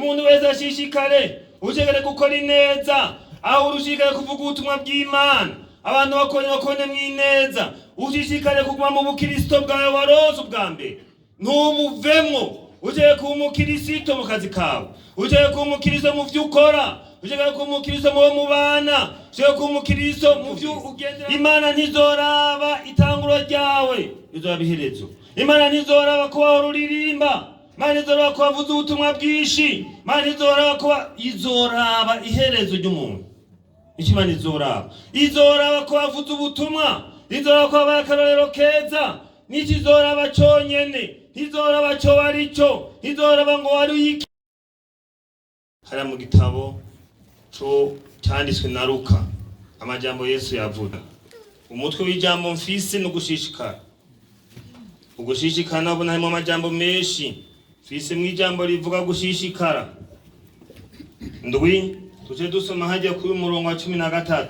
Umuntu wese ashishikare, ushishikare gukora ineza, aho urushishikare kuvuga ubutumwa bw'Imana, abantu bakone bakone mwineza. Ushishikare kuguma mu bukristo bwawe waronse ubwa mbere, ntubuvemwo. Ushishikare kuba umukirisito mu kazi kawe, ushishikare kuba umukristo mu vyo ukora, ushishikare kuba umukristo mu bo mubana, ushishikare kuba umukristo mu vyo ugendera. Imana ntizoraba itanguro ryawe, izoraba iherezo. Imana ntizoraba ko wahora uririmba, Imana ntizoraba ko wavuze ubutumwa bwinshi, Imana ntizoraba ko izoraba iherezo ry'umuntu. Icyo Imana izoraba, izoraba ko wavuze ubutumwa, izoraba ko wabaye akarorero keza. Nicyo izoraba conyene, ntizoraba co wari cyo, ntizoraba ngo wari uyiki. Hariya mu gitabo co canditswe na Luka, amajambo Yesu yavuga, umutwe w'ijambo mfise ni ugushishikara. Ugushishikara nabona harimo amajambo menshi mfise mw'ijambo rivuga gushishikara. Ndwi tuje dusoma hajya kuri umurongo wa 13: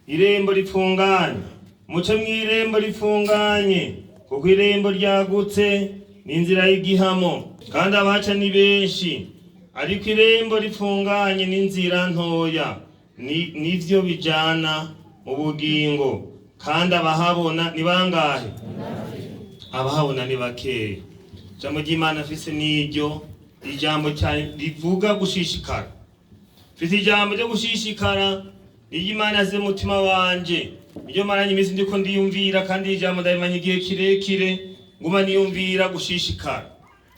"Irembo ripfunganye, muce mw'irembo ripfunganye, kuko irembo ryagutse n'inzira y'igihamo, kandi abahaca ni benshi. Ariko irembo ripfunganye n'inzira ntoya nivyo bijana mu bugingo, kandi abahabona ni bangahe? Abahabona ni bakeya." Ijambo ry'Imana afise n'iryo ijambo cyane rivuga gushishikara. Mfite ijambo ryo gushishikara, iyo Imana aze mutima wanje, iyo maranye iminsi ndiko ndiyumvira, kandi iri jambo ndabimanye igihe kirekire nguma niyumvira gushishikara.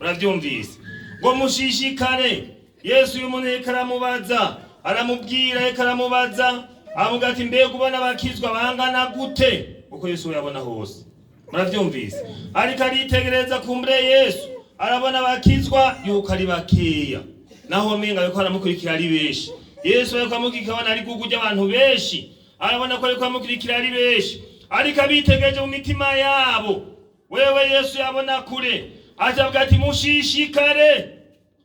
Uravyumvise ngo mushishikare. Yesu uyu muntu yariko aramubaza, aramubwira, yariko aramubaza avuga ati: "Mbega ubona abakizwa bangana gute?" Kuko Yesu we yabona hose. Muravyumvise, ariko aritegereza kumbure Yesu arabona abakizwa yuko ari bakeya, naho menga ariko aramukurikira ari benshi. Yesu ariko amukurikira abona ari gugu ry'abantu benshi, arabona ko ariko amukurikira ari benshi, ariko abitegereje mu mitima yabo, wewe Yesu yabona kure, acavuga ati: "Mushishikare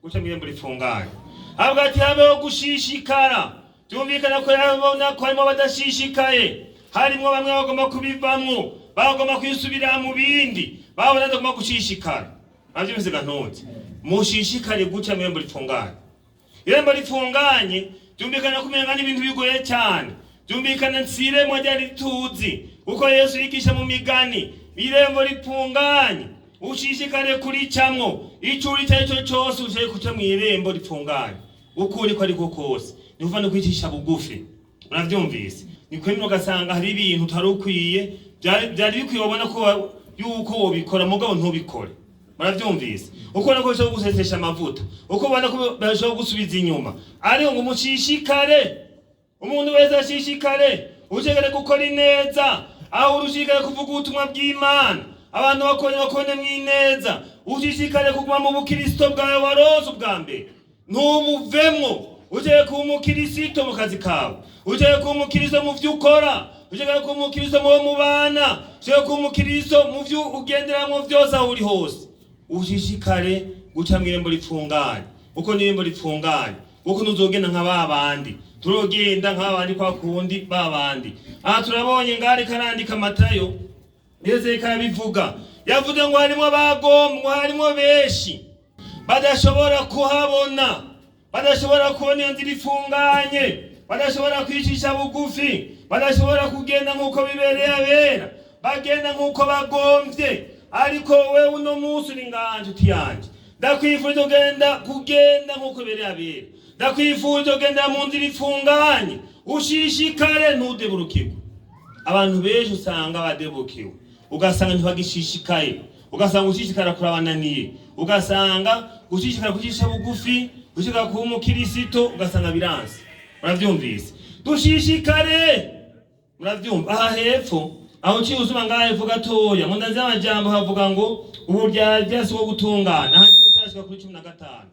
guca mw'irembo rifunganye." Avuga ati: "Habeho gushishikara." Byumvikana ko yabona ko harimo abadashishikaye, harimwo bamwe bagomba kubivamwo, bagomba kwisubira mu bindi, babona bagomba gushishikara. Navyumvise gantuze, mushishikare guca mw'irembo rifunganye. Irembo rifunganye byumvikana ko umenga n'ibintu bigoye cyane, byumvikana si irembo ryari tuzi, kuko Yesu yigisha mu migani. Irembo rifunganye ushishikare kuricamwo, ico uri icyo ari cyo cyose ushobore guca mu irembo rifunganye, uko uri ko ariko kose. Ni ukuvuga no kwicisha bugufi. Uravyumvise, ni kwemera ugasanga hari ibintu utari ukwiye, byari bikwiye ubona ko yuko wobikora, mugabo ntubikore. Muravyumvise, uko ubona ko bishobora gusesesha amavuta, uko ubona ko bishobora gusubiza inyuma, ariko ngo mushishikare. Umuntu wese ashishikare, ushishikare gukora ineza, aho urushishikare kuvuga ubutumwa bw'Imana, abantu bakone bakone mwineza. Ushishikare kuguma mu bukristo bwawe waronse ubwa mbere, ntubuvemwo. Ushishikare kuba umukirisito mu kazi kawe, ushishikare kuba umukristo mu vyo ukora, ushishikare kuba umukristo mu bo mubana, ushishikare kuba umukristo mu vyo ugenderamwo vyose, aho uri hose ushishikare guca mw'irembo ripfunganye, kuko n'irembo ripfunganye, kuko ntuzogenda nka ba bandi, turogenda nka ba bandi kwa kundi ba bandi. Aha turabonye ngari karandika Matayo, Yesu ariko arabivuga, yavuze ngo harimo abagomwa, harimo benshi badashobora kuhabona, badashobora kubona iyo nzira ifunganye, badashobora kwicisha bugufi, badashobora kugenda nk'uko bibereye abera, bagenda nk'uko bagomvye. Ariko wewe uno munsi uri ngaha, nshuti yanje, ndakwifurije kugenda nk'uko bibereye abera, ndakwifurije kugendera mu nzira ifunganye. Ushishikare, ntudeburukirwe. Abantu benshi usanga badebukiwe, ugasanga ntibagishishikaye, ugasanga gushishikara kurabananiye, ugasanga gushishikara kucisha bugufi, gushishikara kuba umukirisito, ugasanga biranse. Muravyumvise, dushishikare. Muravyumva aha hepfo, aho uciye usoma ngaha hepfo gatoya mu nda z'amajambo havuga ngo uburyarya si bwo gutungana. Aha nyene utarashika kuri 15,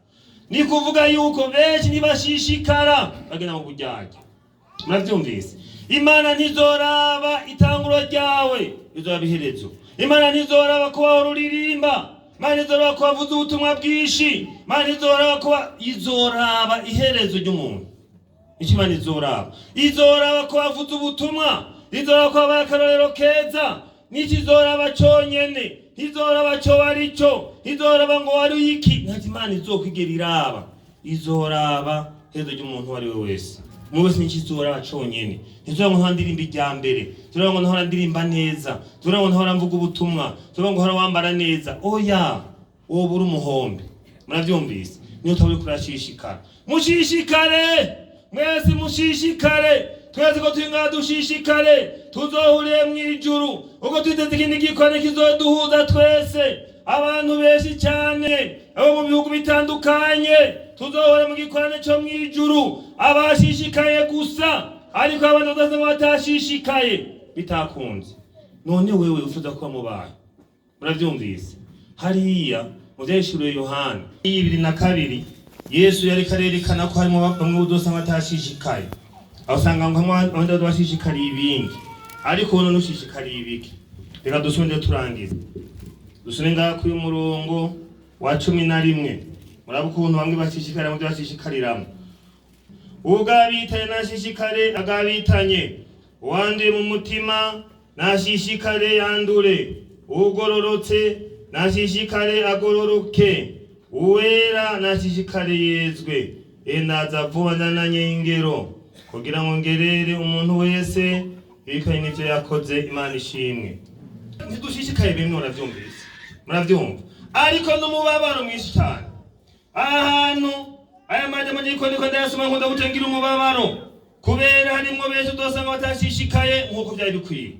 ni kuvuga yuko benshi ntibashishikara, bagenda mu buryarya. Muravyumvise, Imana ntizoraba itanguro ryawe, izoraba iherezo. Imana ntizoraba ko wahora uririmba, Imana ntizoraba ko wavuze ubutumwa bwinshi, Imana ntizoraba ko izoraba iherezo ry'umuntu. Icyo Imana izoraba, izoraba ko wavuze ubutumwa, izoraba ko wabaye akarorero keza. N'ikizoraba conyene, ntizoraba co wari co, ntizoraba ngo wari iki. Ntacyo Imana izokwigera iraba. Izoraba hezo ry'umuntu uwo ari we wese. Umuntu wese n'ikizoraba conyene. Ntizoraba ngo nkora ndirimba irya mbere, ntizoraba ngo nkora ndirimba neza, ntizoraba ngo nkora mvuga ubutumwa, ntizoraba ngo nkora wambara neza. Oya, wowe uri umuhombe. Muravyumvise? Niyo utaba uriko urashishikara. Mushishikare mwese, mushishikare twese, ko turi ngaha dushishikare, tuzohuriye mw'ijuru. Uko twiteze ikindi gikorane kizoduhuza twese, abantu benshi cyane abo mu bihugu bitandukanye, tuzohora mu gikorane co mw'ijuru, abashishikaye gusa. Ariko abantu badasa batashishikaye bitakunze. None wewe wifuza kuba mubaye? Muravyumvise? Hariya mu vyahishuriwe Yohana 22, Yesu yariko arerekana ko harimo bamwe uzosanga batashishikaye. Aho usanga ngo abandi bashishikariye ibindi, ariko wowe none ushishikariye ibiki? Reka dusubire turangize, dusubire ngaha kuri uyu murongo wa 11. Muraba ukuntu bamwe bashishikara mu byo bashishikariramwo. Ugabitanye nashishikare agabitanye, uwanduye mu mutima nashishikare yandure, ugororotse nashishikare agororoke, uwera nashishikare yezwe. Endaza vuba nzananye ingero kugira ngo ngerere umuntu wese ibikanye n'ivyo yakoze. Imana ishimwe. Ntidushishikaye bimwe, muravyumvise? Muravyumva? Ariko n'umubabaro mwinshi cyane. Aha hantu aya majambo ndiko ndayasoma, nkunda guca umubabaro, kubera harimwo benshi udasanga batashishikaye nk'uko byari bikwiye.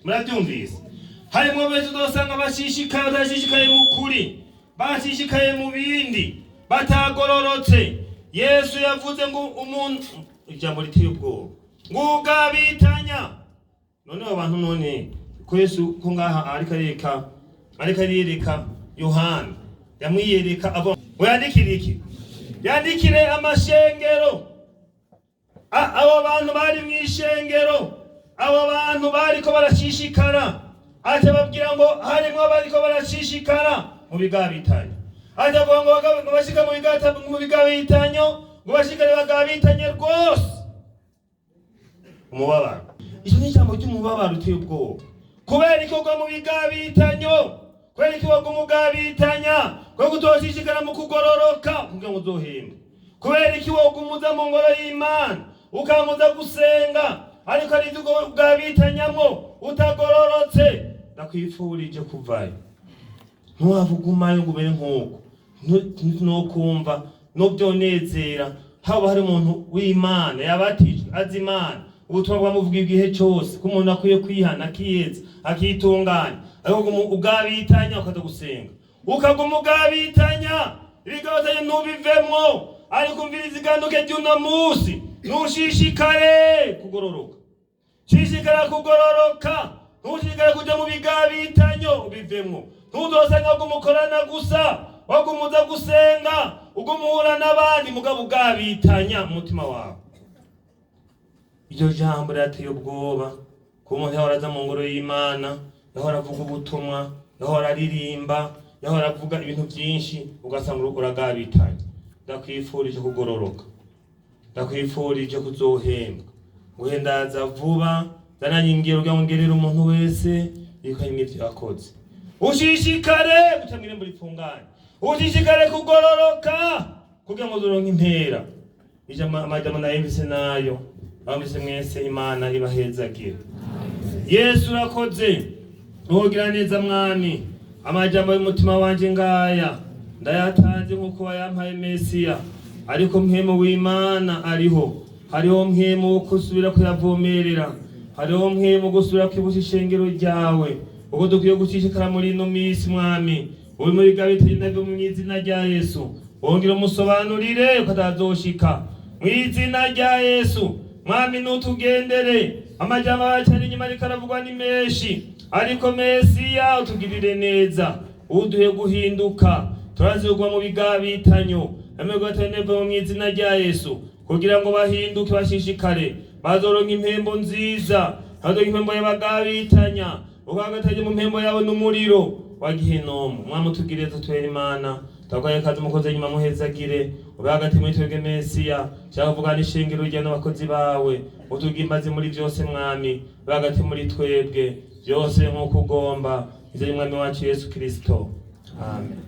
Murabyumvise? Harimwo benshi udasanga bashishikaye, batashishikaye mu kuri, bashishikaye mu bindi, batagororotse. Yesu yavuze ngo umuntu, ijambo riteye ubwoba, ngo ugabitanya. None abo bantu, none ko Yesu ko ngaha ariko arereka Yohana, yamwiyereka avuga ngo yandikire iki? Yandikire amashengero. Abo bantu bari mu ishengero, abo bantu bariko barashishikara, aca babwira ngo harimwo bariko barashishikara mu bigabitanyo. Aca avuga ngo ngo bashika mu bigabitanyo, ngo bashikare bagabitanye rwose. Umubabaro, icyo ni ijambo ry'umubabaro uteye ubwoba. Kubera ikorwa mu bigabitanyo, kubera ikorwa mu gabitanya, kubera kutoshishikara mu kugororoka kugira ngo uzohembe, kubera iki wogumuza mu ngoro y'Imana, ukamuza gusenga, ariko ari ibyo ugabitanyamo utagororotse? Ndakwifurije kuvayo. Ntiwavugumayo ngo ubere nk'uko nokumva nobyonezera. Haba hari umuntu w'Imana yabatijwe, azi Imana, ubutumwa bwamuvuga igihe cyose ko umuntu akwiye kwihana, akiyeza, akitunganya, ariko ugabitanya, ukaza gusenga, ukaguma ugabitanya, ibigabatanya ntubivemwo. Ariko umviriza iganduke ry'uno munsi: ntushishikare kugororoka, shishikara kugororoka. Ntushishikare kuja mu bigabitanyo, ubivemwo. Ntuzosanga waguma gusa, waguma gusenga, uguma uhura n'abandi, mugabo ugabitanya mu mutima wawe. Iryo jambo rirateye ubwoba, kuba umuntu yahora aza mu ngoro y'Imana, yahora avuga ubutumwa, yahora aririmba, yahora avuga ibintu byinshi, ugasanga uragabitanya. Ndakwifurije kugororoka, ndakwifurije kuzohembwa. Guhendaza vuba zananye ingero kugira ngo ngerere umuntu wese yikanye n'ivyo yakoze. Ushishikare guca mw'irembo rifunganye, ushishikare kugororoka kugira ngo uzoronke impera. Ijambo, amajambo nayumvise nayo bamvise mwese. Imana ibahezagire. Yesu urakoze, ntugira neza Mwami. Amajambo y'umutima wanje ngaya ndayatanze nk'uko wayampaye Mesiya, ariko mpwemu w'Imana ariho, hariho mpwemu wo gusubira kuyavomerera, hariho mpwemu wo gusubira kwibutsa ishengero ryawe uko dukwiye gushishikara muri ino minsi. Mwami, uri muri gabitanye nabyo, mu izina rya Yesu wongera umusobanurire ko atazoshika, mu izina rya Yesu. Mwami, nutugendere. Amajambo aracyari inyuma, ariko aravugwa ni menshi, ariko Mesiya utugirire neza, uduhe guhinduka. Turazigwa mu bigabitanyo amegwatanebwa mu izina rya Yesu, kugira ngo bahinduke, bashishikare, bazoronka impembo nziza. Bazoronka impembo y'abagabitanya, ukagatanya mu mpembo yabo n'umuriro wa gihenomu. Mwami, utugirire tutwere. Imana twaguhaye kazi, umukozi nyuma muhezagire, ube hagati muri twebwe. Mesiya, shaka kuvuga n'ishengero rya n'abakozi bawe, utugimbaze muri byose. Mwami, ube hagati muri twebwe. Byose nk'uko ugomba. Izina ry'Umwami wacu Yesu Kristo, amen.